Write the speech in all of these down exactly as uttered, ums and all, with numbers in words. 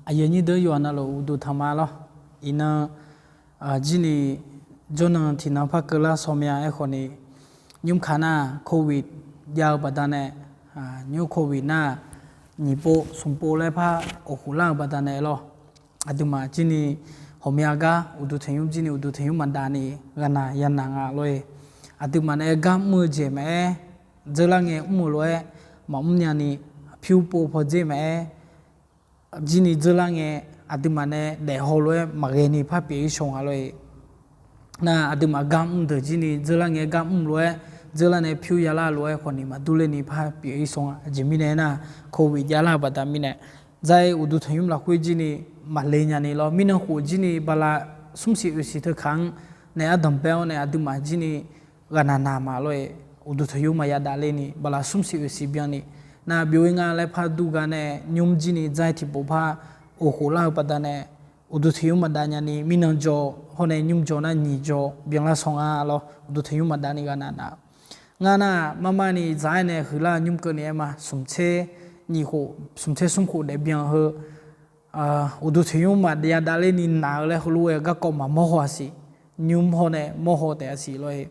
Aqyuif aqnyir deuq yawqha navluf uqduq tanq ma lawr. Iqnan, jir ni jawrnan tiqnan par keuvlar saw mya aerkhawf ni, nymr kaq nar covid jav-eu baqdanae, nymr covid nar nyiq pov smq pov laer par awqkhof lar-eu baqdanae lawr. Aqduimaf jir ni ghawqmya gar uqduq tanqnymr jir ni uqduq tanqnymr maqdav ni ghaqnaq yanaq nga lor-e. Aqduimaf nae gar mr-eu jeq maqaer, dzeurlar ngae mr-eu lof-aer maqmr nya ni, pyur pov pawdzer maqaer, jir ni dzeurlar ngae aqduimaf nae daef haw lof-aer maqghae ni par pyeuf-ir shaw nga lor-e. Nar aqduimaf gar mr deuq jir ni dzeurlar ngae gar mr lof-aer, dzeurlar nae pyur yalar lof-aer khawf ni maqdur ler ni par pyeuf-ir shaw nga. Aqjeq mirnae aernar, covid javlar-eu baqda mirnae, dzar-ir uqduq tanqnymr lafkhoer jir ni maqle nya ni lawr. Mirnan khof jir ni bala smr siq oeq siq teu kaq-anr nae ardanq bae-awr nae aqduimaf jir ni ghaqnaq naq ma lor-e. Uqduq tanqnymr maqya dav ler ni bala smr siq oeq siq byan ni, nar byov-ir nga laer par dur gar nae nymr jir ni dzar-ir tiqpov par awqkhof lar-eu baqdanae, uqduq tanqnymr maqdav nya ni mirnan jawr hawr nae nymr jawr nar nyiq jawr byanlar shaw nga lawr. Uqduq tanqnymr maqdav ni ghaqnaq naq-eu ngar nar, marmar ni dzaq-aer nae huiqlar-eu nymr keuvni aer ma. Smq tser nyiq khof, smq tser smr khof daef byan heu, uqduq tanqnymr maqya dav ler ni naq-eu laer heulof-aer garkawv maqmawr haw-a siq. Nymr hawr nae mawr haw taef-a siq lor-e.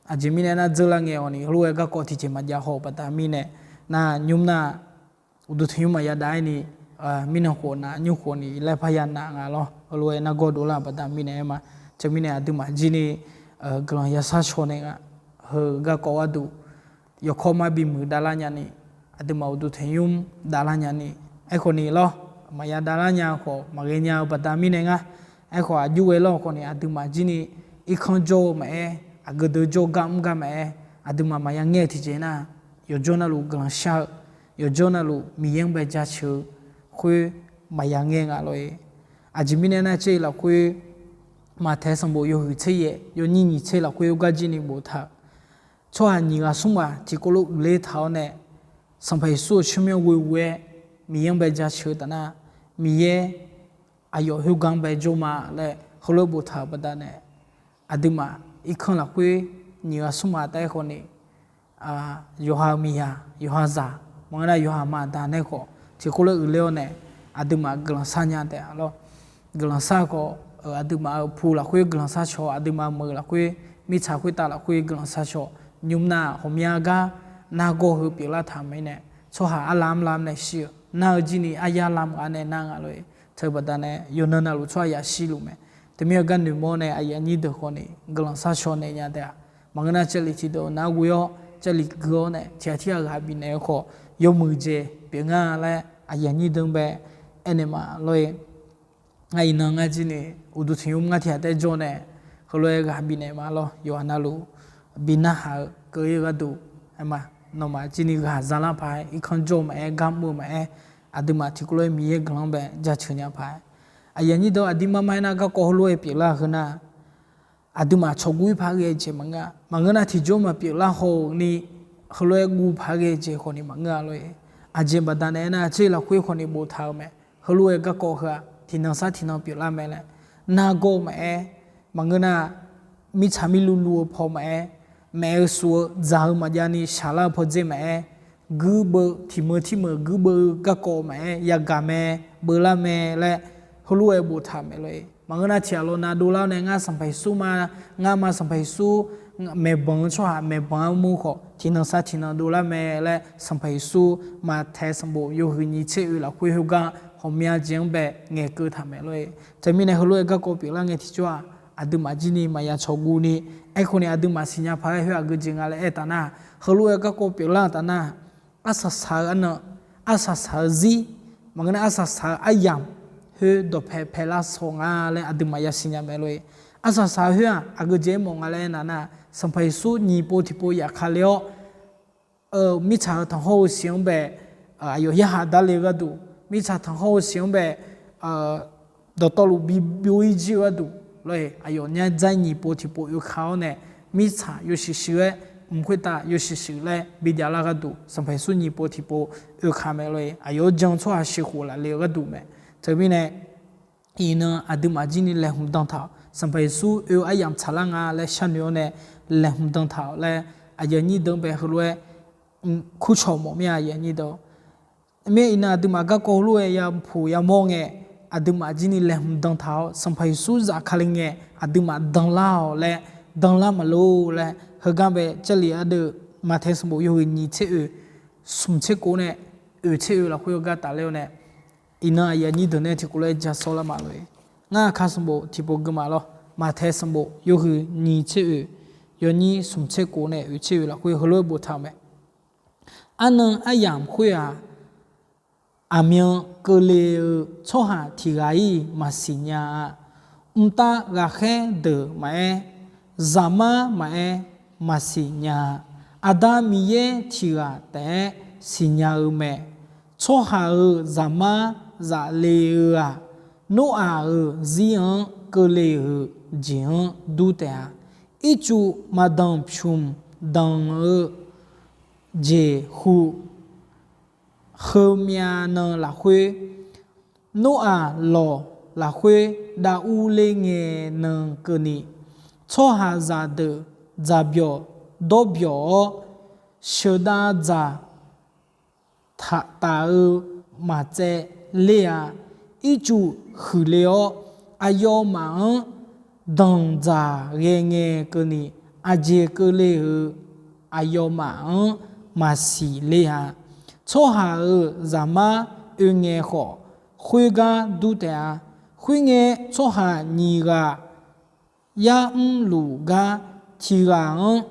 Aqjeq mirnae nar dzeurlar ngae awq ni heulof-aer garkawv tiqjeq maqjav haw-eu baqda mirnae, nar nymr nar uqduq tanqnymr maqya dav-aer ni, mirnan khof naq nymr khof ni laer parya naq nga lawr. Heulof-aer nargawr dovlar-eu baqda mirnae aer ma. Teumirnae aqduimaf jir ni guiqlanq yashar shaw nae nga. Heu garkawv gharduq yawkawr mar bimuiq davlar nya ni, aqduimaf uqduq tanqnymr davlar nya ni, aerkhawf ni lawr, maqya davlar nya khawf maqghae nya-eu baqda mirnae ngar. Aerkhawf aqjox ghae lawr khawf ni aqduimaf jir ni irkanr jawr-eu maqaer, aqgeu deuq jawr gar mr gar maqaer, aqduimaf maqya ngaer-eu tiqjeq nar, yawqjawr navluf guiqlanq shar-eu, yawqjawr navluf Miqyaer-anr bae jaceuq-eu khoer maqya ngaer nga lor-e. Aqjeq mirnae nar, caer-iq lafkhoer Maqtaeq sanqbof yawhuiq tser yaef yawnyir nyiq tser lafkhoer gar jir ni boftaq-euq, tsawrhaq nyiq ghaq smr ghaq tiqkawv lof uiqler taq-awr nae, Sanqpaq Yeqsur-euq tsawrmyanr ghoe ghoe-aer Miqyaer-anr bae jaceuq-eu taf nar, Miqyaer aqyawf khoergar-anr bae jawr ma laer heulof-aer boftaq-euq baqdanae, aqduimaf irkanr lafkhoer nyiq ghaq smr ghaq taef-aer khawf ni, yawqha-euq miqyaq, yawqha zaq, maqngeur nar yawqha maqda nae khawf tiqkawv lof uiqler-awr nae, aqduimaf guiqlanq shar nya taef-a lawr. Guiqlanq shar khawf, aqduimaf-euq pu lafkhoer guiqlanq shar shaw, aqduimaf meuq lafkhoer, mirtsaq khoertav lafkhoer guiqlanq shar shaw, nymr nar ghawqmya gar nargawr heu pyeuflar taq-euq mirnae, tsawrhaq arlam lam nae shir-eu nar-eu jir ni aryar lam ghaq nae nar nga lor-e. Teu baqdanae yawqnan navluf tsawrhaq yashir luf mae. Teumirnae gar noeqmawr nae aqyuif aqnyir deuq khawf ni guiqlanq shar shaw naeq nya taef-a. Maqngeur nar Jarlif tiqdeuq nar ghoe-awr Jarlif gui-awr nae tiqghaq tirghaq ghaq bifnaeq-eu khawf, yawmuiq jeq pyeuf nga laer aqyuif aqnyir deuq-anr bae aernaeq ma lor-e. Ngar iqnan ngar jir ni uqduq tanqnymr ngar tiqghaq taef jawr nae heulof-aer ghaq bifnaeq ma lawr. Yawqha navluf bi narhaq-eu keuv-ir-eu gharduq aer ma. Nawmaf jir ni ghaq zalar paq-aer, irkanr jawr-eu maqaer, gar mr-eu maqaer, aqduimaf tiqkawv lof-aer Miqyaer guiqlanq-anr bae jaceuq nya paq-aer, aqyuif aqnyir deuq aqdir mar mar aer nar garkawv heulof-aer pyeuflar-eu heu nar, aqduimaf tsawqguv-ir paq-aer ghae-eu jeq maqngeur-a. Maqngeur nar tiqjawr maqpyeuflar haw-euq ni heulof-aer guv paq-aer ghae-eu jeq khawf ni maqngeur-a lor-e. Aqjeq baqdanae aernar, caer-iq lafkhoer khawf ni boftaq-euq mae. Heulof-aer garkawv heu-aq tiqnan sar tiqnan pyeuflar mae laer, nargawr-eu maqaer, maqngeur nar mirtsaq mirluv luv-eu paw maqaer, maef-eu suf-eu dzaq-eu maqjav ni shaqlar-eu pawdzer maqaer, guirbeuv tiq meuq tir meuq guirbeuv-eu garkawv maqaer, yagaq mae, beuvlar mae laer heulof-aer boftaq-euq mae lor-e. Maqngeur nar tiqghaq lawnav dovlar-awr nae ngar Sanqpaq Yeqsur ma, ngar ma Sanqpaq Yeqsur maeqbanq-eu tsawrhaq maeqbanq-anr mur khawf tiqnan sar tiqnan dovlar mae laer Sanqpaq Yeqsur Maqtaeq sanqbof yawhuiq nyiq tser oe lafkhoer khoergar ghawqmya jeq-anr bae ngaeqkeuv taq mae lor-e. Teumirnae heulof-aer garkawv pyeuflar ngae tiqjawr-aq, aqduimaf jir ni maqya tsawqguv ni, aerkhawf ni aqduimaf siqnya paq-aer khoer aqgeujeq nga laer aer taf nar, heulof-aer garkawv pyeuflar-eu taf nar, arsaq saq-eu arnan, arsaq saq-eu zir, maqngeur nar arsaq saq-eu aryamq khoer dawqpae paelar saw nga laer aqduimaf yasiq nya mae lor-e. Arsaq saq-eu khoer-aq aqgeujeq aermawf nga laer aer nar nar, Sanqpaq Yeqsur nyiq pov tiqpov yaf ka le-awr, mirtsaq-euq tanqkhawr-eu siq-anr bae aqyawf yarkhaq dar le-eu gharduq, mirtsaq tanqkhawr-eu siq-anr bae dawqtawvluf bi byov-ir jir-eu gharduq lor-e. Aqyawf nyar dzar nyiq pov tiqpov oeka-awr nae, mirtsaq yawshuif shuif-aer, mq khoertav yawshuif shuif laer bi javlar gharduq Sanqpaq Yeqsur nyiq pov tiqpov oeka mae lor-e. Aqyawf-anr jan-eu tsawrhaq sheuqkhof laf le-eu gharduq mae. Teumirnae iqnan aqduimaf jir ni laeqhmq dan taq-awq. Sanqpaq Yeqsur oe-eu aryamq tsaqlar nga laer sharnoeq-awr nae laeqhmq dan taq-awq laer aqyuif aqnyir deuq-anr bae heulof-aer kurcawq mawf mir-a aqyuif aqnyir deuq. Mir-aer iqnan aqduimaf garkawv heulof-aer yapuq yamawr ngae, aqduimaf jir ni laeqhmq dan taq-awr, Sanqpaq Yeqsur zaf Kali ngae aqduimaf danlar-awq laer, danlar maqlor laer, heugar bae Jarlif ardeuv Maqtaeq sanqbof yawhuiq nyiq tser oeq, smq tser kov nae oeq tser oeq lafkhoer heugar tafler-awr nae, iqnan aqyuif aqnyir deuq nae tiqkawv lof-aer ja sawr lar ma lor-e. Ngar aqkar sanqbof tiqpov gui ma lawr. Maqtaeq sanqbof yawhuiq nyiq tser oeq, yawnyir smq tser kov nae oeq tser oeq lafkhoer heulof-aer boftaq-euq mae. Arnan aryamq khoer-aq, aqmyan keuvle-eu tsawrhaq tiq ghaq-iq maqsiq nya-a. Mqtav ghaqkhaer deuq maqaer, zaqmar maqaer, maqsiq nya-a. Aqda Miqyaer tiq ghaq taef-aer siqnya-eu mae. Tsawrhaq-euq zaqmar zaf le-eu-aq, Noraq-euq zir-anr keuvle-euq jeq-anr dur taef-a. Ircuf maqdanq pymq danq-eu jeq hu, heumyav nan lafkhoer, Noraq lawq lafkhoer dav urler ngae nan keuvni, tsawrhaqzaq deuq dzaqbyawq dawrbyawq-awr, sheuqdav dzaq taq taf-eu maqtsaev ler-a. Ircuf huiqle-awr, aqyawfmaf-anr danqdzaq ghae ngae keuvni, aqjeq keuvle-euq aqyawfmaf-anr maqsiq ler-a. Tsawrhaq-euq zaqmar oe ngae khawf, khoergar dur taef-a. Khoerngae, tsawrhaq nyiq ghaq yar mrluf gar, tiq ghaq-anr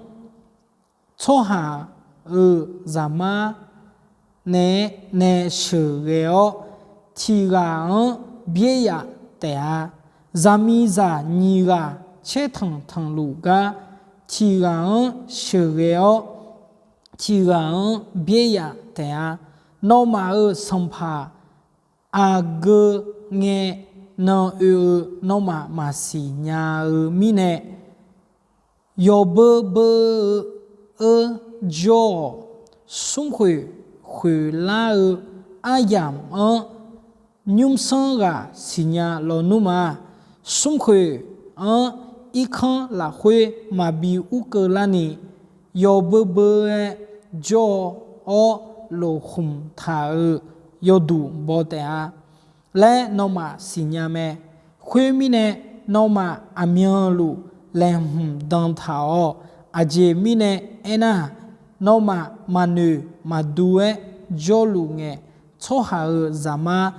tsawrhaq-euq zaqmar nae nae sheuqghae-awr, tiq ghaq-anr byaer yaf taef-a. Zaqmiqzaq nyiq ghaq caertanq tanqluf gar, tiq ghaq-anr sheuqghae-awr, tiq ghaq-anr byaer yaf taef-a. Nawmaf-euq Sanqpaq aqgeu ngae nan oe-eu nawmaf maqsiq nya-eu mirnae, yawbeu beu-eu jawr-awq. Smrkhoeq khoeqlar-eu aryamq-anr nymrsanr ghaq siqnya lawnmr ma. Smrkhoeq-anr irkanr lafkhoer maqbi urkeuv larni, yawbeu beu-aer jawr-awr lofkhmq taq-euq yawduq baw taef-a laer nawmaf siqnya mae. Khoermirnae, nawmaf aqmyanluf laeqhmq dan taq-awq. Aqjeq mirnae aernar, nawmaf maqnoeq maqdur-aer jawrluf ngae, tsawrhaq-euq zaqmar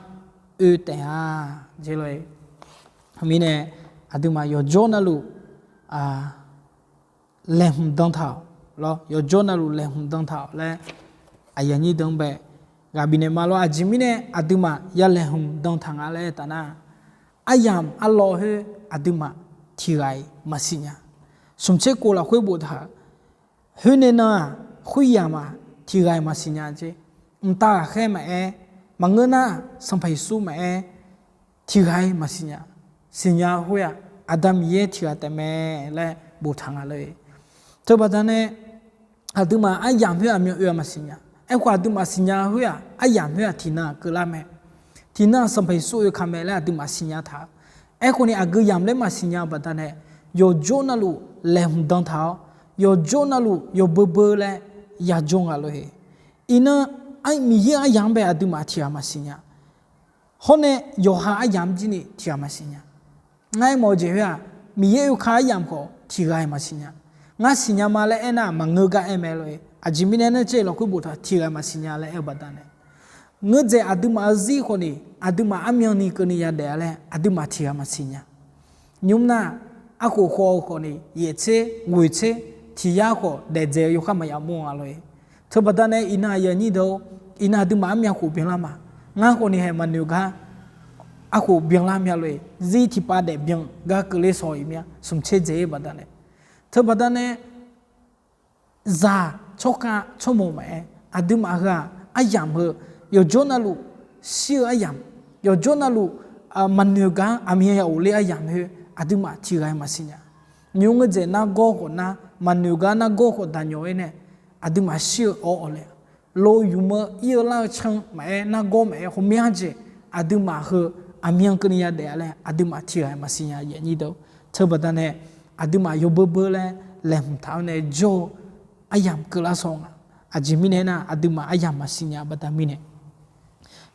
oe taef-a. Mirnae, aqduimaf yawqjawr navluf laeqhmq dan taq-awq lawr. Yawqjawr navluf laeqhmq dan taq-awq laer aqyuif aqnyir deuq-anr bae ghaq bifnaeq ma lawr. Aqjeq mirnae aqduimaf ya laeqhmq dan taq nga laer aertaq nar, aryamq arlawr khoer aqduimaf tiq ghaq-iq maqsiq nya. Smq tser kov lafkhoer boftaq-euq khoernae nan-aq, khoeryamq-aq tiq ghaq-iq maqsiq nya jeq. Mqtav ghaqkhaer maqaer, maqngeur nar Sanqpaq Yeqsur maqaer, tiq ghaq-iq maqsiq nya. Siqnya khoer-aq, Aqda Miqyaer tiq ghaq taef mae laer boftaq nga lor-e. Teubaqda nae aqduimaf aryamq khoer aqmyan oe-a maqsiq nya. Aerkhawf aqduimaf siqnya khoer-aq, aryamq khoer-aq tiqnan-aq keuvlar mae. Tiqnan Sanqpaq Yeqsur oe ka mae laer aqduimaf siqnya taq-eu. Aerkhawf ni aqgeu yamq laer maqsiq nya-eu baqdanae, yawqjawr navluf laeqhmq dan taq-awr, yawqjawr navluf yawbeu beu laer yajawr nga lor-e. Iqnan, Miqyaer aryamq-anr bae aqduimaf tiq ghaq maqsiq nya. Hawr nae yawqha aryamq-anr jir ni tiq ghaq maqsiq nya. Ngar aermawf-eu jeq khoer-aq, Miqyaer oeka aryamq khawf tiq ghaq-iq maqsiq nya. Ngar siqnya ma laer aernar maqngeur gar aer mae lor-e. Aqjeq mirnae aernar, caer-iq lafkhoer boftaq tiq ghaq-iq maqsiq nya laer aer-eu baqdanae, ngeurdzaeq aqduimaf-euq zir khawf ni, aqduimaf armyanni keuvni yadaef-a laer aqduimaf tiq ghaq maqsiq nya. Nymr nar, arkhof khawf-eu khawf ni yaeq tser ghoeq tser tiq yar khawf daef dzaeq-eu yawkhav maqya mawr nga lor-e. Teubaqda nae iqnan aqyuif aqnyir deuq-or, iqnan aqduimaf armyan khof byanlar ma. Ngar khawf ni haeq maqnoeq gar arkhof byanlar mya lor-e. Zir tiqpav daef byan gar keuvler shaw-iq mya smq tser dzaeq-ir baqdanae. Teubaqda nae zaq tsawrkhav tsawrmawq maqaer, aqduimaf heu-aq aryamq heu, yawqjawr navluf shir-eu aryamq, yawqjawr navluf maqnoeq gar aqmyan ya ghofler aryamq khoer aqduimaf tiq ghaq-iq maqsiq nya. Nymr ngeurdzaeq nargawr khawf nar, maqnoeq gar nargawr khawf daqnyawq-aer nae aqduimaf shir-eu awr awq le, lo yumq-eu ir-eu lar-eu can maqaer, nargawr maqaer, ghawqmya jeq aqduimaf heu aqmyan keuvni yadaef-a laer aqduimaf tiq ghaq-iq maqsiq nya. Teubaqda nae aqduimaf yawbeu beu laer laeqhmq taq-awr nae jawr-eu aryamq keuvlar shaw nga. Aqjeq mirnae aernar, aqduimaf aryamq maqsiq nya baqda mirnae.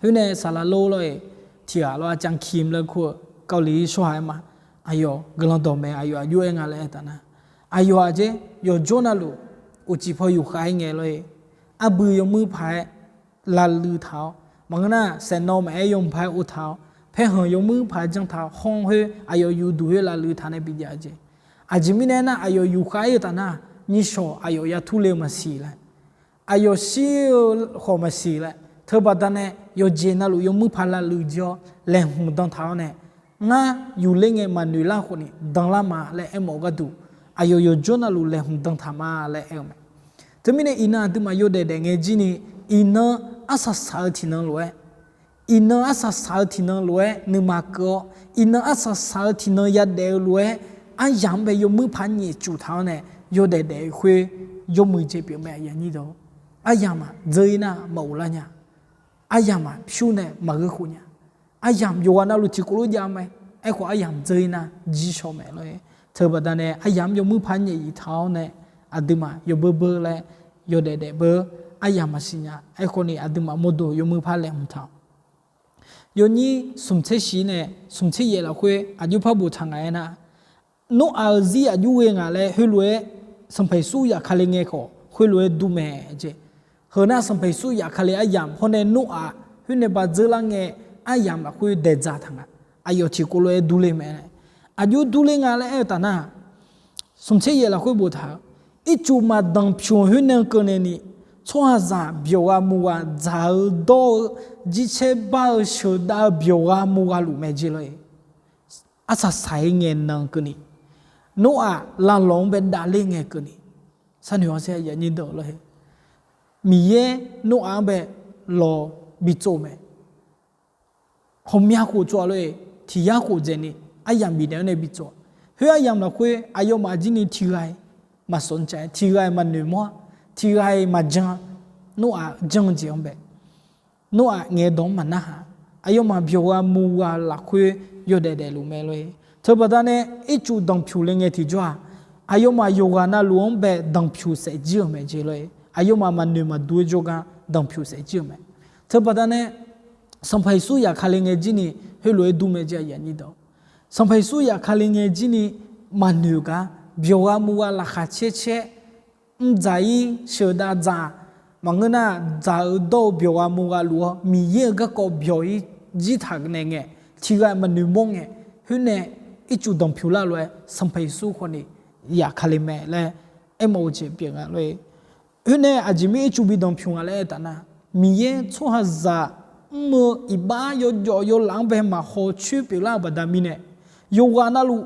Khoer nae saqlaq lor lor-eq, tiq ghaq lawr, อาจารย์คิม laer kur-eu Kali-ir tsawrhaq-aer ma. Aqyawf guiqlanq dawqmaeq aqyawf aqjox-aer nga laer aertaq nar, aqyawf-aq jeq yawqjawr navluf uqcif paw yufkhav-aer ngae lor-e. Arbui yawmuir paq-aer lavluiv taq-awr, maqngeur nar saeqnawv maqaer yawmuir paq-aer ov taq-awr, paerkhanq yawmuir paq-aer janr taq-awr, khanr khoer aqyawf yufduq khoer lavluiv taq nae bijav-eu jeq. Aqjeq mirnae aernar, aqyawf yufkhav-ir-eu taf nar, nyiqshawq aqyawf yatur le-eu maqsiq laer, aqyawf shir-eu khawf maqsiq laer, teubaqda nae yawqjeq navluf yawmuir paq lavluiv jir-awr laeqhmq dan taq-awr nae, ngar yufler ngae maqnoeq lar khawf ni danlar ma laer aermawf-eu gharduq, aqyawf yawqjawr navluf laeqhmq dan taq ma laer aer-eu mae. Teumirnae iqnan aqduimaf yawdaef daef ngae jir ni, iqnan arsaq saq-eu tiqnan lof-aer, iqnan arsaq saq-eu tiqnan lof-aer nuima keuv-awr, iqnan arsaq saq-eu tiqnan yadaef-eu lof-aer, aryamq-anr bae yawmuir paq nyaef cuf taq-awr nae, yawdaef daef-eu khoer yawmuiq jeq pyeuf mae. Aryamq dzeur-ir nar maqghof lar nya. Aryamq-aq pyur nae maqgheur khof nya. Aryamq yawqghaq navluf tiqkawv lof jav mae. Aerkhawf aryamq dzeur-ir nar jir shaw mae lor-e. Teubaqda nae aryamq-anr yawmuir paq nyaef-iq taq-awr nae, aqduimaf yawbeur beur laer yawdaef daef beur, aryamq maqsiq nya. Aerkhawf ni aqduimaf mawrdo yawmuir paq laeqhmq taq-awq. Yawnyir smq tser shif nae smq tser yaef lafkhoer aqjox par boftaq nga aernar, Noraq-euq zir aqjox ghae nga laer khoerlof-aer Sanqpaq Yeqsur zafkale ngae khawf khoerlof-aer dur mae jeq. Heu nar Sanqpaq Yeqsur zafkale aryamq hawr nae Noraq khoer nae ba dzeur lar ngae aryamq lafkhoer daeqdzaq taq nga. Aqyawf tiqkawv lof-aer durler mae. Aqjox durler nga laer aer-eu taf nar, smq tser yaef lafkhoer boftaq-eu, ircuf maqdanqpymq khoer nae keuvnae ni, tsawrhaqzaq byawq gha muq ghaq dzaq-eu dawr-eu jircaer bar-eu sheuqdav-eu byawq gha muq gha luf mae jeq lor-e. Arsaq saq-ir ngae nan keuvni, Noraq lavlawq-anr bae davler ngae keuvni, sharnoeq-awr saer aqyuif aqnyir deuq lor-e. Miqyaer Noraq-anr bae lawq bitsov mae. Ghawqmya khof tsov-a lor-e. Tiq yar khof dzaeqni aryamq bifnaeq-awr nae bitsov-a. Khoer aryamq lafkhoer aqyawfmaf jir ni tiq ghaq-iq maqsawq cav, tiq ghaq-iq maqnoeq mawr-a, tiq ghaq-iq maqjan. Noraq jan-eu jeq-anr bae, Noraq ngaeq dawq-anr maqnarhaq. Aqyawfmaf byawq gha muq gha lafkhoer yawdaef daefluf mae lor-e. Teubaqda nae ircuf danqpymq le ngae tiqjawr-aq, aqyawfmaf yawqghaq navluf-anr bae danqpymq saef jir-euq mae jeq lor-e. Aqyawfmaf maqnoeq maqdur-aer jawrgar danqpymq saef jir-euq mae. Teubaqda nae Sanqpaq Yeqsur zafkale ngae jir ni heulof-aer dur mae jeq. Sanqpaq Yeqsur zafkale ngae jir ni maqnoeq gar byawq gha muq gha laqkhaq caer caer mr dzaq-ir sheuqdav dzaq, maqngeur nar dzaq-eu dawr-eu byawq gha muq gha luf-awr Miqyaer-euq garkawv byawq-ir jir taq nae ngae, tiq ghaq maqnoeq mawr ngae, khoer nae ircuf danqpymq lar lof-aer Sanqpaq Yeqsur khawf ni zafkale mae laer aermawf-eu jeq pyeuf nga lor-e. Khoer nae aqjeq mirnae ircuf bi danqpymq nga laer aer taf nar, Miqyaer tsawrhaqzaq mr-eu iqbax yawjawf yawlaf-anr bae maqhaw coer pyeuflar-eu baqda mirnae, yawqghaq navluf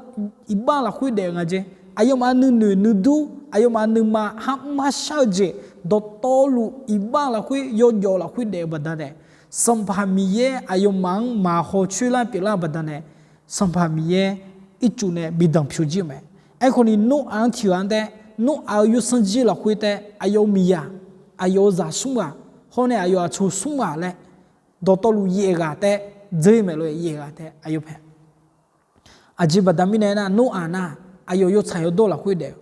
iqbax lafkhoer daef nga jeq. Aqyawfmaf nuinoeq nuidur, aqyawfmaf nuima har mr har shar-eu jeq, dawqtawvluf iqbax lafkhoer yawjawf lafkhoer daef-eu baqdanae, Sanqpaq Miqyaer aqyawfmaf-anr maqhaw coer lar pyeuflar-eu baqdanae, Sanqpaq Miqyaer ircuf nae bi danqpymq jir-euq mae. Aerkhawf ni Noraq-anr tiq ghaq-anr taef, Noraq-euq yawsanr jir lafkhoer taef, aqyawf-euq miqyaq, aqyawf-euq zaq smr ghaq, hawr nae aqyawf aqcawq smr ghaq laer dawqtawvluf yaef ghaq taef dzeur mae lor-e. Yaef ghaq taef aqyawf pae. Aqjeq baqda mirnae aernar, Noraq nar aqyawf yawtsaq yawdawr lafkhoer daef-eu.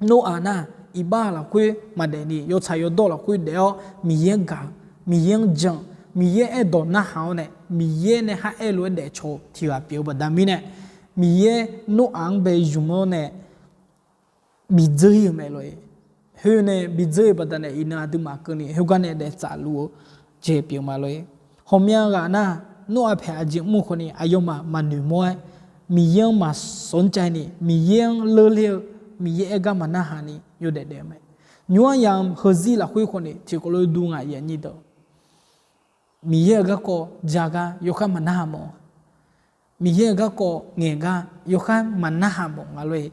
Noraq nar iqbax lafkhoer maqdaef ni yawtsaq yawdawr lafkhoer daef-awr Miqyaer-anr gaq-eu, Miqyaer-anr jan, Miqyaer aerdawq narhaq-awr nae Miqyaer nae khar aer lof-aer daefcaw-eu tiq ghaq pyeuf-eu baqda mirnae, Miqyaer Noraq-anr bae zmq-awr nae bi dzeur-ir-euq mae lor-e. Khoer nae bi dzeur-ir-eu baqdanae iqnan aqduimaf keuvni khoergar nae daeftsaf luf-eu jeq pyeuf ma lor-e. Ghawqmya ghaq nar, Noraq paeq aqjeq mr-eu khawf ni aqyawfmaf maqnoeq mawr-aer, Miqyaer-anr maqsawr caev ni, Miqyaer-anr leurler-eu, Miqyaer aer gar maqnarhaq ni yawdaef daef-eu mae. Nymr-aer yamq heuzir lafkhoer khawf ni tiqkawv lof-aer dur nga, aqyuif aqnyir deuq. Miqyaer-euq garkawv ja gar yawkhar maqnarhaq mawf. Miqyaer-euq garkawv ngaeq gar yawkhar maqnarhaq mawf nga lor-e.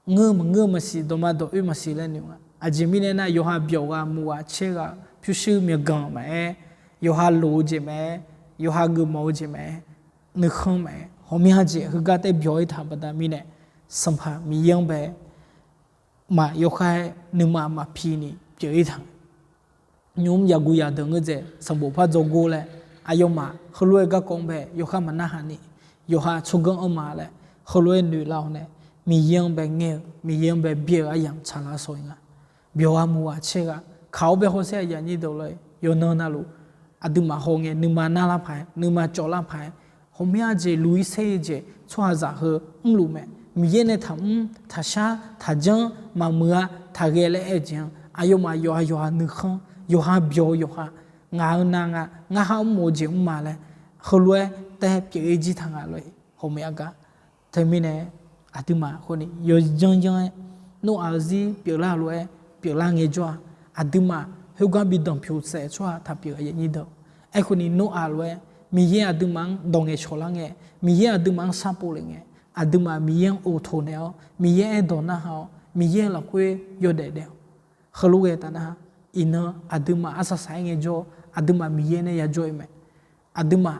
Ngeur maqngeur maqsiq, dawqma dawq oer maqsiq laer noeq nga. Aqjeq mirnae aernar, yawqha byawq gha muq gha caer gha-eu pyurshuir myawqganq maqaer, yawqha loq-eu jeq maqaer, yawqha geufmawf-eu jeq maqaer, nuikhanr maqaer, ghawqmya jeq heugar taef byawq-ir taq-eu baqda mirnae, Sanqpaq Miqyaer-anr bae maq yawkhar-aer nuima maqpi ni pyeuf-ir taq. Nymr yaqguq yaqdeuq ngeur dzaeq sanqbof par dzawgor laer, aqyawfmaf heulof-aer garkawv-anr bae yawkhar maqnarhaq ni, yawqha tsawrganr anrma laer heulof-aer noeqlar-awr nae, Miqyaer-anr bae ngaer-eu, Miqyaer-anr bae byaer-eu aryamq tsaqlar shawr-ir nga. Byawq gha muq gha caer gha kaq-awr bae hawsher, aqyuif aqnyir deuq lor-e. Yawqnan navluf aqduimaf hawngae nuima narlar paq-aer, nuima cawvlar paq-aer, ghawqmya jeq luq-ir saer-eu jeq tsawrhaqzaq heu mrluf mae. Miqyaer nae taqmr, taqshar, taqjanr, maqmuiq-a, taqghae laer aer-eu jeq-anr, aqyawfmaf yawqha yawqha nuikhanr, yawqha byawq-eu yawqha, ngaq-eu navngae ngar ha mr-eu jeq mr ma laer, heulof-aer tae pyeuf-ir jir taq nga lof-aer ghawqmya gar. Teumirnae aqduimaf khawfni yawzanr yanr-aer, Noraq-eu zir pyeuflar lof-aer pyeuflar ngaejawr-aq, aqduimaf khoergar bi danqpyoq saef tsawrhaq taqpyeuf aqyuif aqnyir deuq. Aerkhawfni Noraq lof-aer Miqyaer aqduimaf-anr dawq ngaeqcawq lar ngae, Miqyaer aqduimaf-anr sharpov lef ngae, aqduimaf Miqyaer-anr oqtoq naeq-awr, Miqyaer aerdawq narhaq-awr, Miqyaer-eu lafkhoer yawdaef daef-awq. Heulof ghae taf nar, iqnan aqduimaf arsaq saq-aer ngaejawr, aqduimaf Miqyaer nae yajawr-ir mae. Aqduimaf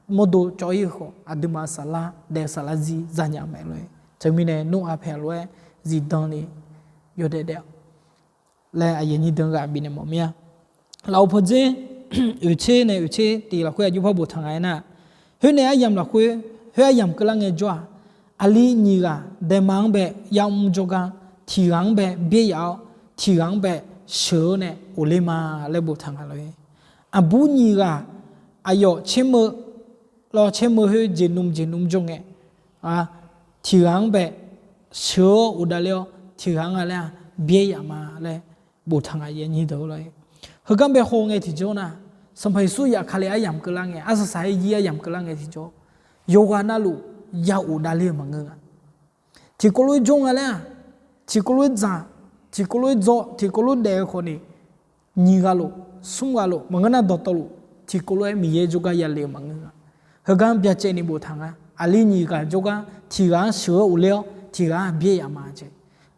mawrdo cawv-ir-eu khawf, aqduimaf-eu saflar daef-eu saflar zir zanya mae lof-aer, teumirnae Noraq paeq lof-aer zifdan ni yawdaef daef-awq laer aqyuif aqnyir deuq-anr ghaq bifnaeq mawf mir-a. Lafov pawdzer oeqtser nae oeqtser tiq lafkhoer aqjox par boftaq nga aernar, khoer nae aryamq lafkhoer, khoer aryamq keuvlar ngaejawr-aq, aqli nyiq ghaq daema-anr bae yamr jawrgar, tiq ghaq-anr bae byaer yaf-awr, tiq ghaq-anr bae sheuq-awr nae ghofler ma laer boftaq nga lof-aer, aqbur nyiq ghaq aqyawf tser meuq lawr tser meuq khoer jeq nmr jeq nmr jawr ngae, tiq ghaq-anr bae sheuq-awr ghofdav ler-awr, tiq ghaq-anr nga laer-aq byaer yaf ma laer boftaq nga aqyuif aqnyir deuq lof-aer. Heugar bae haw ngae tiqjawr nar, Sanqpaq Yeqsur yaf Kali aryamq keuvlar ngae, arsaq saq-aer yir aryamq keuvlar ngae tiqjawr, yawqghaq navluf ya ghofdav ler-eu maqngeur nga. Tiqkawv lof-aer jawr nga laer-aq, tiqkawv lof-aer dzaq, tiqkawv lof-aer dzaw, tiqkawv lof-aer daef-eu khawfni, nyiq ghaq luf, smr ghaq luf, maqngeur nar dawqtawvluf, tiqkawv lof-aer Miqyaer jawrgar yale-eu maqngeur nga. Heugar byacaevni boftaq nga. Aqli nyiq ghaq jawrgar tiq ghaq-anr sheuq-awr ghofler-awr, tiq ghaq-anr byaer yaf ma jeq.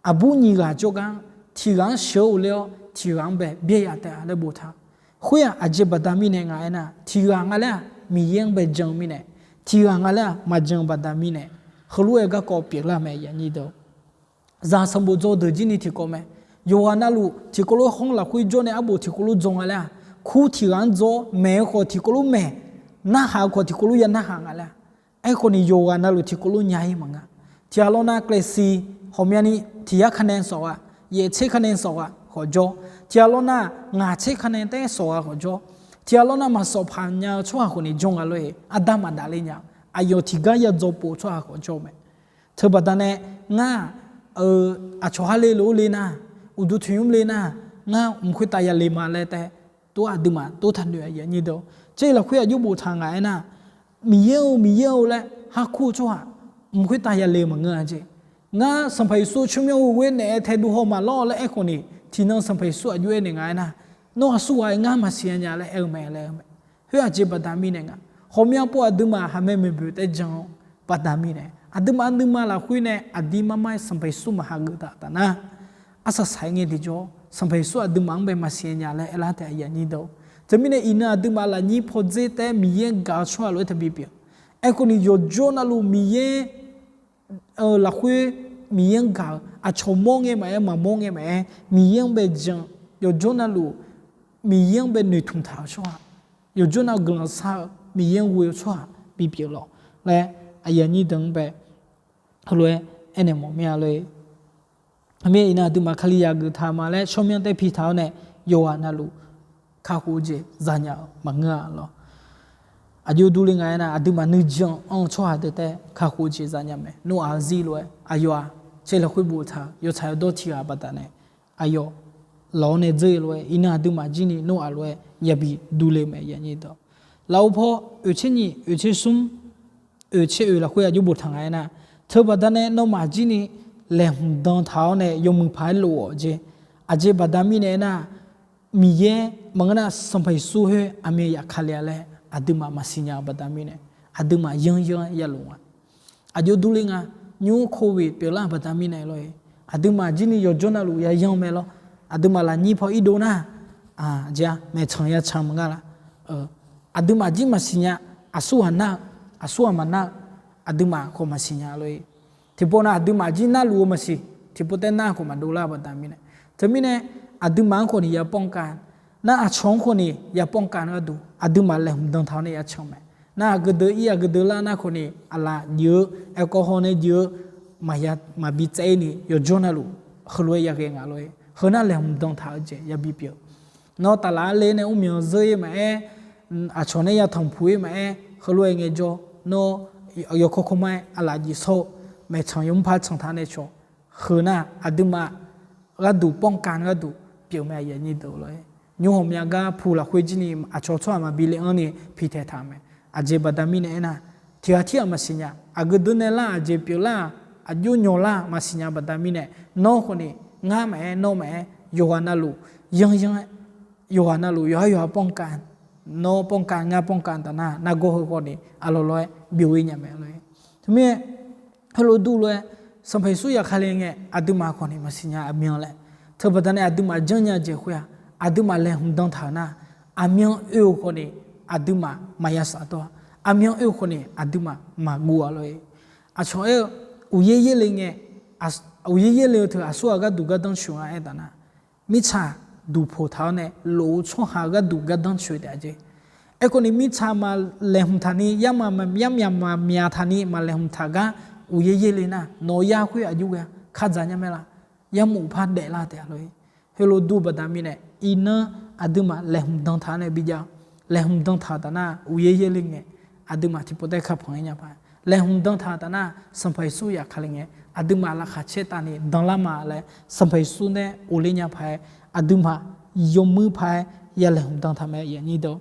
Aqbur nyiq ghaq jawrgar tiq ghaq-anr sheuq-awr ghofler-awr, tiq ghaq-anr bae byaer yaf taef-a laer boftaq. Khoer-aq aqjeq baqda mirnae nga aernar, tiq ghaq nga laer-aq Miqyaer-anr bae jan-eu mirnae, tiq ghaq nga laer-aq maqjan-eu baqda mirnae, heulof-aer garkawv pyeuflar mae aqyuif aqnyir deuq. Zaq sanqbof dzaw deuq jir ni tiqkawv mae. Yawqghaq navluf tiqkawv lof-aer khanr lafkhoer jawr nae arbof tiqkawv lof dzaw nga laer-aq, kur tiq ghaq-anr dzaw, maeq-eu khawf tiqkawv lof maeq, narhaq-eu khawf tiqkawv lof ya narhaq nga laer-aq. Aerkhawfni yawqghaq navluf tiqkawv lof nya-ir maqngeur. Tiq ghaq lawr nar, klaesiq ghawqmyani tiq yar kanae sawq ghaq, yaeq tser kanae sawq ghaq khawf jawr. Tiq ghaq lawr nar, ngaq tser kanae taef sawq ghaq khawf jawr. Tiq ghaq lawr nar, maqsawf paq nya-eu tsawrhaq khawfni jawr nga lof-aer arda maqdaf le nya. Aqyawf tiqgar ya dzaw pov tsawrhaq khawf jawr mae. Teubaqda nae ngar-aq, aqcawq ha le lof-aer le nar, uqduq toeqnymr le nar, ngar mq khoertav yale ma laer taef, tov aqduimaf tov taqnoeq aqyuif aqnyir deuq. Tser lafkhoer aqjox boftaq nga aernar, Miqyaer-or, Miqyaer-or laer harkur-eu tsawrhaq mq khoertav yale-eu maqngeur-a jeq. Ngar Sanqpaq Yeqsur tsawrmyanr ghoe naeq-aer taedov haw maqlawr laer aerkhawfni, tiqnan Sanqpaq Yeqsur aqjox aernaeq nga aernar, nawr aqsurghaq-aer ngar maqsiq nya nya laer aer-eu mae laer aer-eu mae. Khoer aqjeq baqda mirnae nga. Ghawqmya pov aqduimaf haqmae maeqboeq taef jan-eu baqda mirnae, aqduimaf nuima lafkhoer nae aqdir mar mar-aer Sanqpaq Yeqsur maqhageuf taf taf nar, arsaq saq-aer ngae tiqjawr Sanqpaq Yeqsur aqduimaf-anr bae maqsiq nya laer aerlar taef aqyuif aqnyir deuq. Teumirnae iqnan aqduimaf lafnyir pawdzer taef-aer Miqyaer-anr gaq-eu tsawrhaq lof-aer taqbi pyeuf. Aerkhawfni yawqjawr navluf Miqyaer lafkhoer Miqyaer-anr gaq-eu aqcawq mawr ngae maqaer, maqmawr ngae maqaer, Miqyaer-anr bae jan, yawqjawr navluf Miqyaer-anr bae noeqtmq taq-eu tsawrhaq, yawqjawr navluf guiqlanq shar-eu Miqyaer-anr ghoe-eu tsawrhaq bipyeuf lawq laer aqyuif aqnyir deuq-anr bae heulof-aer aernaeq mawf mir-a lor-e. Aqmir iqnan aqduimaf Kali yagaq taq ma laer tsawrmyanr taef pi taq-awr nae yawqghaq navluf kakhof-eu jeq zanya-euq maqngeur-a lawr. Aqjox durler nga aernar, aqduimaf nuijan anr-eu tsawrhaq deuq taef-aer kakhof-eu jeq zanya mae. Noraq-eu zir lof-aer aqyawf-aq, caer lafkhoer boftaq-euq yawtsaq yawdawr tiq ghaq baqdanae aqyawf lawq-awr nae dzeur-ir lof-aer, iqnan aqduimaf jir ni Noraq lof-aer yabi durler mae. Lafov paw oeqtser nyiq, oeqtser smr, oeqtser oeq lafkhoer aqjox boftaq nga aernar, teubaqdanae nawmaf jir ni laeqhmq dan taq-awr nae yawmuiq paq-aer lof-awq jeq. Aqjeq baqda mirnae aernar, Miqyaer maqngeur nar Sanqpaq Yeqsur khoer aqmyan yaf Kali-a laer aqduimaf maqsiq nya-eu baqda mirnae, aqduimaf yanr yanr-aer yalof nga. Aqjox durler nga, nymr covid pyeuflar-euq baqda mirnae lor-e. Aqduimaf jir ni yawqjawr navluf yayanr mae lawr. Aqduimaf lafnyir paw irdov nar, aqjeq-a maeqtsanq yatsanq maqnga la. Aqduimaf jir maqsiq nya, aqsurghaq nar-eu, aqsurghaq maqnar-eu, aqduimaf khawf maqsiq nya lor-e. Tiqpov nav aqduimaf jir narluf-eu maqsiq, tiqpov taef nar khawf maqdovlar-eu baqda mirnae. Teumirnae aqduimaf-anr khawf ni ya pawrkar, nar aqcawq-anr khawf ni ya pawrkar gharduq aqduimaf laeqhmq dan taq-awr nae ya can mae. Nar aqgeu deuq ir aqgeu deuq lar nar khawf ni aqlaf jeuq-eu, aerkawv haw nae jeuq-eu, maqbi tsaev-ir ni yawqjawr navluf heulof-aer yaghae nga lor-e. Heu nar laeqhmq dan taq-eu jeq yabi pyeuf. Nawr taflaf-anr le nae mrmyanq zeur-ir maqaer, aqcawq nae ya tanqpuq-ir maqaer, heulof-aer ngaejawr, nawr yawkawr kawrmar-aer aqlaf jeq shawr-eu, maeqtsanq yawmr par tsanq taq nae cawq. Heu nar aqduimaf gharduq ป้องกัน gharduq pyeuf mae, aqyuif aqnyir deuq lor-aer. Nymr ghawqmya gar pu lafkhoer jir ni aqcawq tsawrhaq maqbi le-anr ni piqtaeq taq-euq mae. Aqjeq baqda mirnae aernar, tiq ghaq tirghaq maqsiq nya, aqgeu deuq nae lar aqjeq pyeuflar-aq, aqjox nyawq lar maqsiq nya baqda mirnae, nawr khawf ni, ngar maqaer, nawr maqaer, yawqghaq navluf yanryanr-aer, yawqghaq navluf yawqhar yawqha ป้องกัน, nawr ป้องกัน, ngar ป้องกัน taf nar, nargawr heu khawf ni aqlawq lawq-aer byov-ir nya mae lor-aer. Teumirnae, heulof dur lof-aer, Sanqpaq Yeqsur zafkale ngae aqduimaf khawf ni maqsiq nya aqmyan laer. Teubaqda nae aqduimaf janrnya jeq khoer-aq, aqduimaf laeqhmq dan taq-euq nar, aqmyan oe-euq khawf ni aqduimaf maqya shafdawr-a, aqmyan oe-euq khawf ni aqduimaf maqguv-a lor-aer. Aqcawq aer-eu, uqyaer yaerle ngae, uqyaer yaerle-eu teu aqsurghaq gharduq gardanr coeq nga aer taf nar, mirtsaq duqpoq taq-awr nae lof-eu tsawrhaq gharduq gardanr coeq taef-a jeq. Aerkhawf ni mirtsaq maqlaeqhmq taq ni, yarmaf maqmyar myaq maqmyaq taq ni maqlaeqhmq taq gar uqyaer yaerle nar, nawq-eu yar khoer aqjox ghae-a kar dzaq nya mae laf, yarmaf par daeflar taef-a lor-aer. Heulof dur baqda mirnae, iqnan aqduimaf laeqhmq dan taq-awr nae bijav-awr, laeqhmq dan taq-euq taf nar uqyaer yaerle ngae, aqduimaf tiqpov taef-aer kapanq-aer nya paq-aer, laeqhmq dan taq-euq taf nar Sanqpaq Yeqsur zafkale ngae, aqduimaf laqkhaq caer taf ni danlar ma laer Sanqpaq Yeqsur nae ghofler nya paq-aer, aqduimaf yawmuir paq-aer ya laeqhmq dan taq mae, aqyuif aqnyir deuq.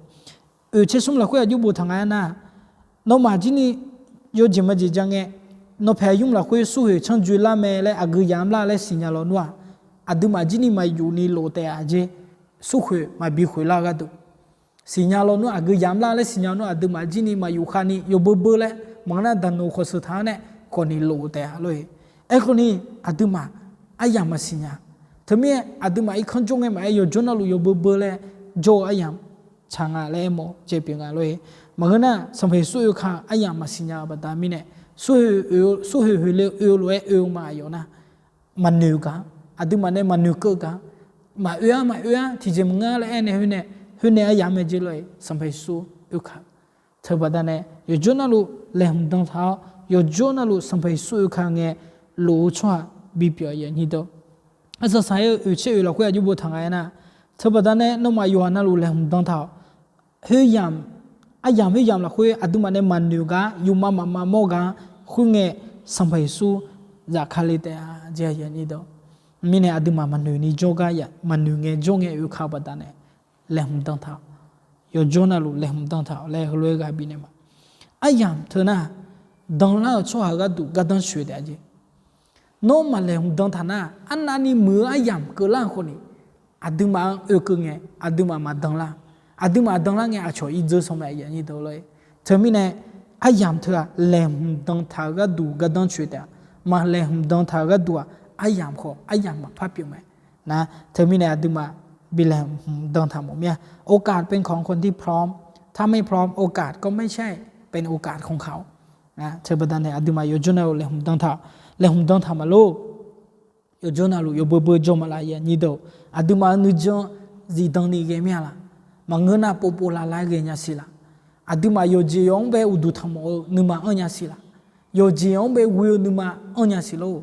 Oeq tser smr lafkhoer aqjox boftaq nga aernar, nawmaf jir ni yawjeq majeq ja ngae, nawqpaeq aqyumr lafkhoer surkhoeq canr joe lar mae laer aqgeu yamq lar laer siqnya lawnmr-aq, aqduimaf jir ni maqyuf ni lof taef-a jeq, surkhoeq maqbi khoeq lar gharduq siqnya lawnmr, aqgeu yamq lar laer siqnya lawnmr, aqduimaf jir ni maqyuf khav ni yawbeu beu laer maqngeur nar daqnoeq khawf sheuq taq-awr nae khawf ni lof taef-a lor-aer. Aerkhawf ni aqduimaf aryamq maqsiq nya. Teumirnae aqduimaf irkanr jawr ngae maqaer, yawqjawr navluf yawbeu beu laer jawr-eu aryamq tsaq nga laer aermawf-eu jeq pyeuf nga lor-aer. Maqngeur nar Sanqpaq Yeqsur oe ka aryamq maqsiq nya-eu baqda mirnae, surkhoeq khoeq le-eu oe-eu lof-aer oe-eu ma aqyawf nar, maqnoeq gaq, aqduimaf nae maqnoeq keuv gaq, maqoe-ar maqoe-ar tiqjeq maqngeur laer aernaeq khoer nae, khoer nae aryamq mae jeq lor-aer Sanqpaq Yeqsur oe ka. Teubaqda nae yawqjawr navluf laeqhmq dan taq-awr, yawqjawr navluf Sanqpaq Yeqsur oe ka ngae, lof-eu tsawrhaq bipyeuf-a, aqyuif aqnyir deuq. Arsaq saq-aer-eu oeq tser oeq lafkhoer aqjox boftaq nga aernar, teubaqda nae nawmaf yawqghaq navluf laeqhmq dan taq-awq. Khoeryamq, aryamq khoeryamq lafkhoer aqduimaf nae maqnoeq gaq, yufma maqma mawr gaq, khoerngae Sanqpaq Yeqsur zafkale taef-a jeq, aqyuif aqnyir deuq. Mirnae aqduimaf maqnoeq ni jawr gar ya, maqnoeq ngae jawr ngae oe ka-eu baqda nae laeqhmq dan taq-awq. Yawqjawr navluf laeqhmq dan taq-awq laer heulof-aer ghaq bifnaeq ma. Aryamq teu nar, danlar-euq tsawrhaq gharduq gardanr coeq taef-a jeq. Nawr maqlaeqhmq dan taq nar, arnavni muiq-eu aryamq keuvlar-euq khawf ni, aqduimaf-anr oekeuv ngae aqduimaf maqdanlar. Aqduimaf danlar ngae aqcawq irdzeur sanr mae, aqyuif aqnyir deuq lor-aer. Teumirnae aryamq teu-aq laeqhmq dan taq-eu gharduq gardanr coeq taef-a. Maqlaeqhmq dan taq-eu gharduq-aq aryamq khawf aryamq maqpar pyeuf mae. Nar teumirnae aqduimaf bi laeqhmq dan taq mawf mir-a. โอกาสเป็นของคนที่พร้อม ถ้าไม่พร้อม โอกาสก็ไม่ใช่เป็นโอกาสของเขา Teubaqda nae aqduimaf yawqjawr navluf laeqhmq dan taq, laeqhmq dan taq maqlor. Yawqjawr navluf yawbeu beu jawr maqlaf, aqyuif aqnyir deuq. Aqduimaf-euq nuijan zifdan ni ghae mir-a laq? Maqngeur nar povpov lavlav-aer ghae nya siq laq? Aqduimaf yawqjeq yawq-anr bae uqduq tanqmawf-eu nuima anr nya siq laq? Yawqjeq yawq-anr bae ghoe-eu nuima anr nya siq lor.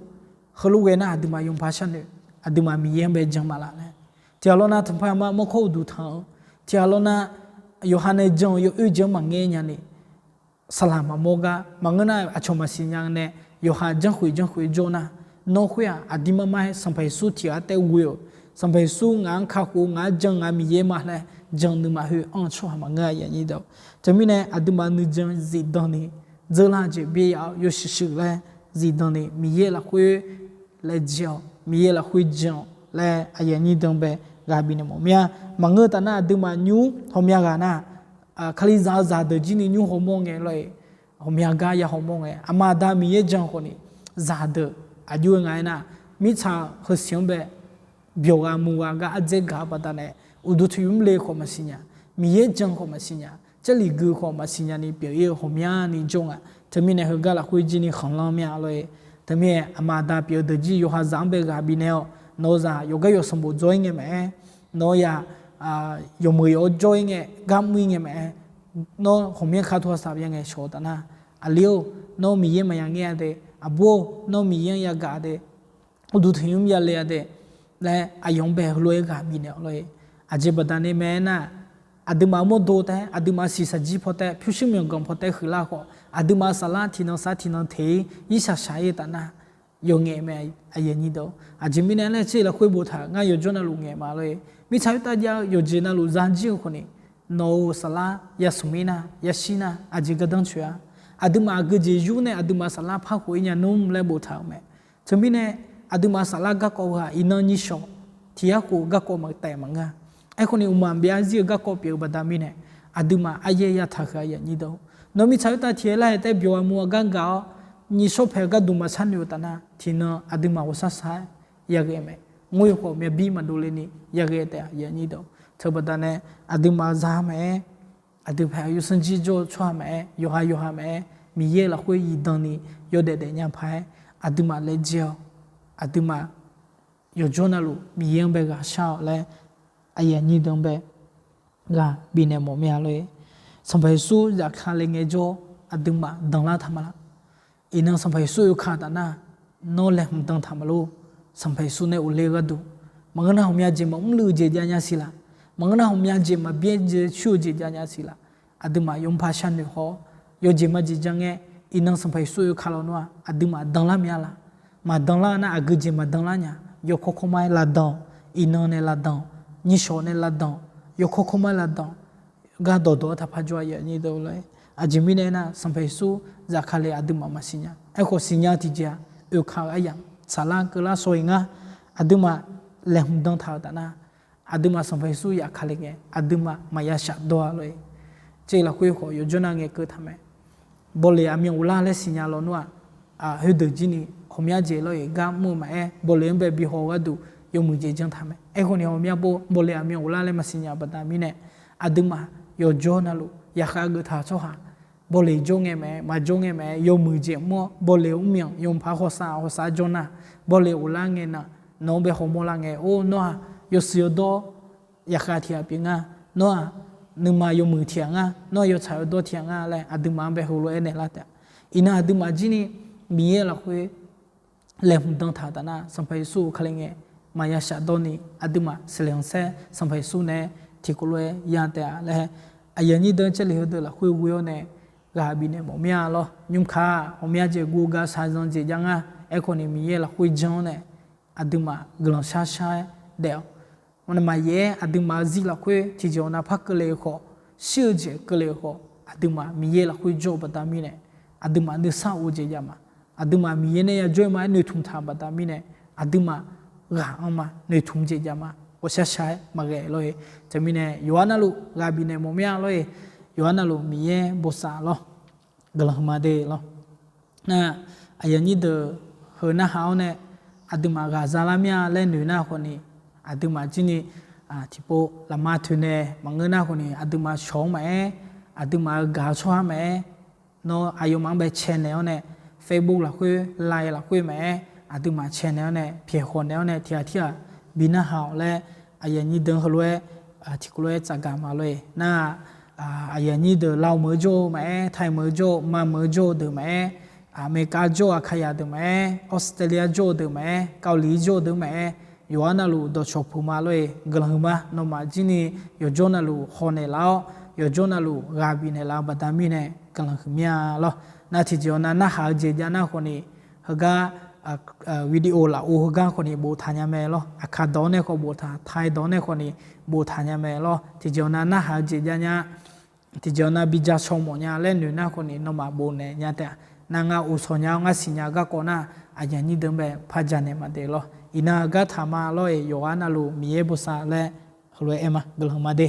Heulof ghae nar aqduimaf yawqpaq sharnoeq, aqduimaf Miqyaer-anr bae jan maqlaf laer. Tiqghaq lawr nar tanqpaq ma mawrkawr uqduq tanq-eu, tiqghaq lawr nar yawqha nae jan-eu yawoer jeq-anr maqngaer nyani, saqlaq maqmawr gar, maqngeur nar aqcawq maqsiq nya nae yawqha janrkhoeq janrkhoeq jawr nar, nawr khoer-aq aqdir mar mar-aer Sanqpaq Yeqsur tiqghaq taef ghoe-euq, Sanqpaq Yeqsur ngaq-anr kakhof, ngaq-anr jan, ngaq Miqyaer ma laer jan nuima khoer anr-eu tsawrhaq maqngeur-a, aqyuif aqnyir deuq. Teumirnae aqduimaf nuijan zifdan ni dzeurlar jeq byav-awr yawshuif shuif laer zifdan ni Miqyaer lafkhoer laejae-awq, Miqyaer lafkhoer jan-awq laer aqyuif aqnyir deuq bae ghaq bifnaeq mawf mir-a. Maqngeur taf nar aqduimaf nymr ghawqmya ghaq nar, Kalizaq-eu zaqdeuq jir ni nymr hawmawr ngae lor-e, ghawqmya gar ya hawmawr ngae, aqma aqda Miqyaer jan khawf ni, zaqdeuq aqjox-aer nga aernar, mirtsaq heusiq-anr bae byawq ghaq muiq ghaq gar ardzaer gaq-eu baqdanae, uqduq tiq ymr le khawf maqsiq nya, Miqyaer jan khawf maqsiq nya, Jarlif gui khawf maqsiq nya ni pyeuf-ir-eu ghawqmyani jawr nga. Teumirnae heugar lafkhoer jir ni khanqlanr mir-a lor-e. Teumirnae aqma aqda pyeuf-eu deuq jir yawqha zaq-anr bae ghaq bifnaeq-awq. Nawq-eu zaq yawqgar yawq sanqbof dzawr-ir ngae maqaer, nawq-eu zaq yawqmeuq yawq-awr jawr-ir ngae, gar mr-ir ngae maqaer, nawr ghawqmyanr ka tawq saq bya ngae shawq-eu taf nar, aqli-or, nawr Miqyaer maqya ngaer-a de, aqbur-or, nawr Miqyaer-anr yagaq-a de, uqduq tiq ymr yale-a de laer aqyawf-anr bae heulof-aer ghaq bifnaeq-awq lor-e. Aqjeq baqdanae mae aernar, aqduimaf mawrdo taef-aer, aqduimaf siqsaqjir paw taef-aer, pyurshuir myawqganq paw taef-aer huiqlar khawf, aqduimaf saflar tiqnan saflar tiqnan teq-ir irshaq shaq-ir-eu taf nar, yawqngaef mae. Aqjeq mirnae laer tser lafkhoer boftaq-euq ngar yawqjawr navluf ngaeq ma lor-e. Mirtsaq khoertav jav-eu yawqjeq navluf zajir-eu khawfni, nawq-euq saflar yasmq mir nar, yashir nar, aqjeq gardanr coeq-a. Aqduimaf aqgeujeq yur nae aqduimaf saflar par khof-ir nya nmr laer boftaq-euq mae. Teumirnae, aqduimaf saflar garkawv heu-aq iqnan nyiq shawq tiq yar khof garkawv maqtaef maqngeur-a. Aerkhawfni uqmaq byav zir-eu garkawv pyeuf-eu baqda mirnae, aqduimaf aryaer yataq heu-a aqyuif aqnyir deuq, nawr mirtsaq khoertav tiq laer-aer taef byawq-a mur-a gar gaq-awr, nyiq shawr paeq-eu gardmq maqsar noeq-eu taf nar, tiqnan aqduimaf ghawqshar shar-aer yaghae mae. Ngoer-eu khawf myavbir maqdov le ni yaghae taef-a aqyuif aqnyir deuq. Teubaqdanae, aqduimaf za maqaer, aqdui paeq-eu yawsanr jir jawr-eu tsawrhaq maqaer, yawqha yawqha maqaer, Miqyaer lafkhoer zifdan ni yawdaef daefnya paq-aer, aqduimaf laejae-awq. Aqduimaf yawqjawr navluf Miqyaer-anr bae ghaqshar-awq laer, aqyuif aqnyir deuq-anr bae ghaq bifnaeq mawf mir-a lor-e. Sanqpaq Yeqsur zafkale ngaejawr, aqduimaf danlar taq ma laf? Iqnan Sanqpaq Yeqsur oeka taf nar, nawr laeqhmq dan taq ma lor? Sanqpaq Yeqsur nae ghofler-eu gharduq, maqngeur nar ghawqmya jeq maqmr luiv-eu jeq jav nya siq laf? Maqngeur nar ghawqmya jeq maqbyaer jeq coer-eu jeq jav nya siq laf? Aqduimaf yawmuiq par sharnoeq haw-awr, yawjeq majeq janr ngae, iqnan Sanqpaq Yeqsur oeka lawnmr-aq aqduimaf danlar mya laf? Maqdanlar nar aqgeujeq maqdanlar nya. Yawkawr kawrmar-aer lavdanq, iqnan nae lavdanq, nyiq shawq nae lavdanq, yawkawr kawrmar-aer lavdanq, gar dawqdawq-awr taqpar jawr-a aqyuif aqnyir deuq lor-e. Aqjeq mirnae aernar, Sanqpaq Yeqsur zafkale aqduimaf maqsiqnya. Aerkhawf siqnya-eu tiqjeq-aq, oeka-eu aryamq saflar keuvlar shaw-iq ngar, aqduimaf laeqhmq dan taq-eu taf nar, aqduimaf Sanqpaq Yeqsur zafkale ngae aqduimaf maqya shafdawr-a lor-e. Tser lafkhoer khawf yawqjawr nar ngaeqkeuv taq mae. Bawleq aqmyan ghoflar laer siqnya lawnmr-aq, khoerdeuq jir ni ghawqmya jeq lor-e gar mr-eu maqaer, bawleq-anr bae bihaw-eu gharduq yawmuiq jeq janr taq mae. Aerkhawfni ghawqmya bo bawleq aqmyan ghoflar laer maqsiqnya baqda mirnae, aqduimaf yawqjawr navluf yaqkhav geuf taq-eu tsawrhaq, bawleq jawr ngae maqaer, maqjawr ngae maqaer, yawmuiq jeq mr-awr bawleq mrmyanq yawmuiq par hawsav hawsav jawr nar, bawleq ghoflar ngae nar, nawq-anr bae hawmawr lar ngae, or nawr-aq yawshuif yawdawr yaqkhav tiq ghaq pyeuf nga, nawr-aq nuima yawmuiq tiq ghaq nga, nawr-aq yawtsaq yawdawr tiq ghaq nga laer aqduimaf-anr bae heulof-aer naeqlar taef-a. Iqnan aqduimaf jir ni Miqyaer lafkhoer laeqhmq dan taq-eu taf nar, Sanqpaq Yeqsur oeka le ngae maqya shafdawr ni aqduimaf saqleq khanqsaer Sanqpaq Yeqsur nae tiqkawv lof-aer ya taef-a laer, aqyuif aqnyir deuq-anr Jarlif heudeuq lafkhoer ghoe-awr nae ghaq bifnaeq mawf mir-a lor. Nymrkaq ghawqmya jeq guv gar shaqzanq jeq jav nga. Aerkhawfni Miqyaer lafkhoer janr-awr nae aqduimaf guiqlanq shar shar-aer daef-awq. Maqyaef-aer aqduimaf-eu zir lafkhoer tiqjeq-awq nav par keuvle-eu khawf, shir-eu jeq keuvle-eu khawf, aqduimaf Miqyaer lafkhoer jawr-eu baqda mirnae, aqduimaf nuisar of-eu jeq jav ma. Aqduimaf Miqyaer nae yajawr-eu ma-aer noeqtmq taq-eu baqda mirnae, aqduimaf ghaq-anr ma noeqtmq jeq jav ma. Ghawqshar shar-aer maqghae lor-e. Teumirnae yawqha navluf ghaq bifnaeq mawf mir-a lor-e. Yawqha navluf Miqyaer bosav lor. Guiqlanq huiqma de lor. Nar, aqyuif aqnyir deuq heu narhaq-awr nae, aqduimaf ghaqza lar mir-a laer noeq nar khawfni, aqduimaf jir ni tiqpov lafma toeqnaeq maqngeur nar khawfni, aqduimaf shawq-anr maqaer, aqduimaf-eu gaq-eu tsawrhaq maqaer, nawr aqyawfmaf-anr bae caenaeq-awr nae, Facebook lafkhoer, Line lafkhoer maqaer, aqduimaf caenaeq-awr nae pyaeqkhawq naeq-awr nae tiq ghaq tirghaq bi narhaq-awq laer, aqyuif aqnyir deuq-anr heulof-aer tiqkawv lof-aer tsafgaq ma lor-e. Nar, aqyuif aqnyir deuq Lao meuq-eu jawr-eu maqaer, Taiq meuq-eu jawr-eu, Ma meuq-eu jawr-eu deuq maqaer, America jawr-eu Aqkaqyaq deuq maqaer, Australia jawr-eu deuq maqaer, Kavliq jawr-eu deuq maqaer, yawqha navluf dawqcawq puq ma lor-e. Guiqlanq huiqma, nawmaf jir ni yawqjawr navluf hawnaeq laf-awr, yawqjawr navluf ghaq bifnaeq laf-eu baqda mirnae guiqlanq huiqmya lor. Nar tiqjeq-awr nav narhaq-eu jeq jav nar khawfni, heugar video lafov heugar khawfni boftaq nya mae lor. Aqkaq dawq-anr nae khawf boftaq, Taiq dawq-anr nae khawfni boftaq nya mae lor. Tiqjeq-awr nav narhaq-eu jeq jav nya, tiqjeq-awr nav bi ja shaw mawf nya laer noeq nar khawfni nawmaf bofnaeq nya taef-a. Nar ngar of shawq nya-awr ngar siqnya-eu garkawv nar, aqyuif aqnyir deuq-anr bae par janaeq ma de lor. Iqnan-eu gar taq ma lor-e, yawqha navluf Miqyaer bosav laer heulof-aer aer ma. Guiqlanq ma de.